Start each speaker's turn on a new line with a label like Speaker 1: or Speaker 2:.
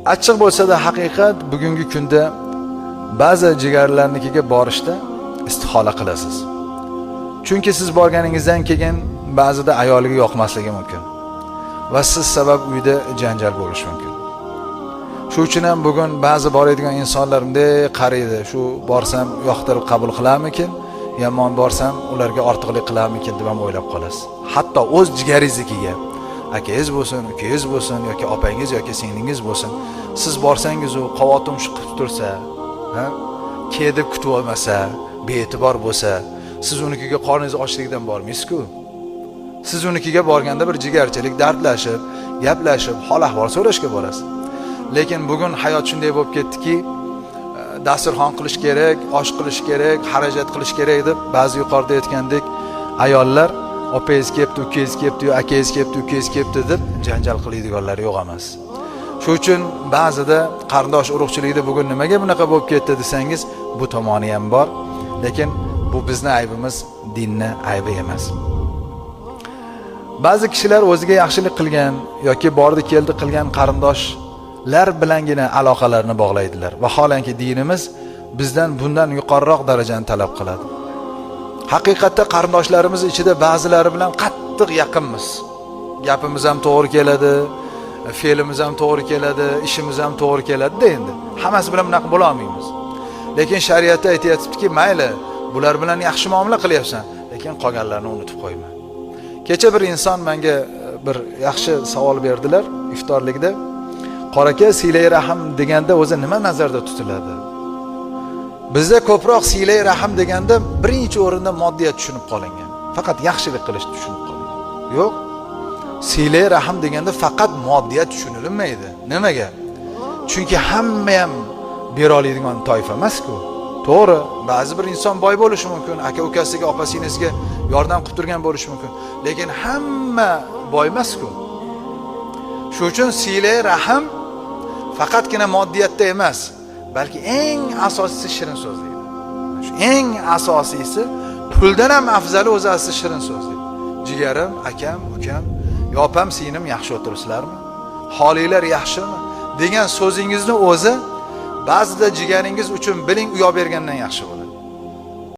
Speaker 1: Achchiq bo'lsa-da haqiqat, bugungi kunda ba'zi jigarlarnikiga borishda istihola qilasiz. Chunki siz borganingizdan keyin ba'zida ayoliga yoqmasligi mumkin va siz sabab uyda janjal bo'lishi mumkin. Shu uchun ham bugun ba'zi boradigan insonlar bunday qaraydi, shu borsam yoqtirib qabul qilarmikin, yomon borsam ularga ortiqlik qilarmikin deb ham o'ylab qolasiz. Hatto o'z jigaringiznikiga, akangiz bo'lsin, ukangiz bo'lsin yoki opangiz yoki singlingiz bo'lsin, siz borsangiz u qovoq tumshuq qilib tursa, ha, ke deb kutib olmasa, bee'tibor bo'lsa, siz unikiga qorningiz ochligidan bormaysiz-ku. Siz unikiga borganda bir jigarchilik, dardlashib, gaplashib, hol ahvol so'rashga borasiz. Lekin bugun hayot shunday bo'lib ketdiki, dasturxon qilish kerak, osh qilish kerak, xarajat qilish kerak deb ba'zi yuqorida aytgandek ayollar opangiz kelibdi, ukangiz kelibdi, yo akangiz kelibdi, ukangiz kelibdi deb janjal qiladiganlar yo'q emas. Shu uchun ba'zida qarindosh urug'chilikda bugun nimaga bunaqa bo'lib ketdi desangiz, bu tomoni ham bor. Lekin bu bizni aybimiz, dinni aybi emas. Ba'zi kishilar o'ziga yaxshilik qilgan yoki bordi keldi qilgan qarindoshlar bilangina aloqalarni bog'laydilar. Vaholanki dinimiz bizdan bundan yuqoriroq darajani talab qiladi. Haqiqatda qarindoshlarimiz ichida ba'zilari bilan qattiq yaqinmiz. Gapimiz ham to'g'ri keladi, fe'limiz ham to'g'ri keladi, ishimiz ham to'g'ri keladi-da endi. Hammasi bilan bunaqa bo'la olmaymiz. Lekin shariatda aytayaptiki, mayli, bular bilan yaxshi muomala qilyapsan, lekin qolganlarni unutib qo'yma. Kecha bir inson menga bir yaxshi savol berdilar iftorlikda. Qora aka, siylay rahm deganda o'zi nima nazarda tutiladi? Bizda ko'proq siylay rahm deganda birinchi o'rinda moddiyat tushunib qolingan. Faqat yaxshilik qilish tushunib qolingan. Yo'q. Siylay rahm deganda faqat moddiyat tushunilmaydi. Nimaga? Chunki hamma ham bera oladigan toifa emas-ku. To'g'ri, ba'zi bir inson boy bo'lishi mumkin, aka ukasiga, opa singlisiga yordam qilib turgan bo'lishi mumkin, lekin hamma boy emas-ku. Shu uchun siylay rahm faqatgina moddiyatda emas, balki eng asosiysi shirin so'zlikda. Shu eng asosiysi, puldan ham afzali o'zi asli shirin so'zlik. Jigarim, akam, ukam, yo opam, singlim, yaxshi o'tiribsizlarmi? Holinglar yaxshimi? Degan so'zingizni o'zi ba'zida jigaringiz uchun biling u yoq bergandan yaxshi bo'ladi.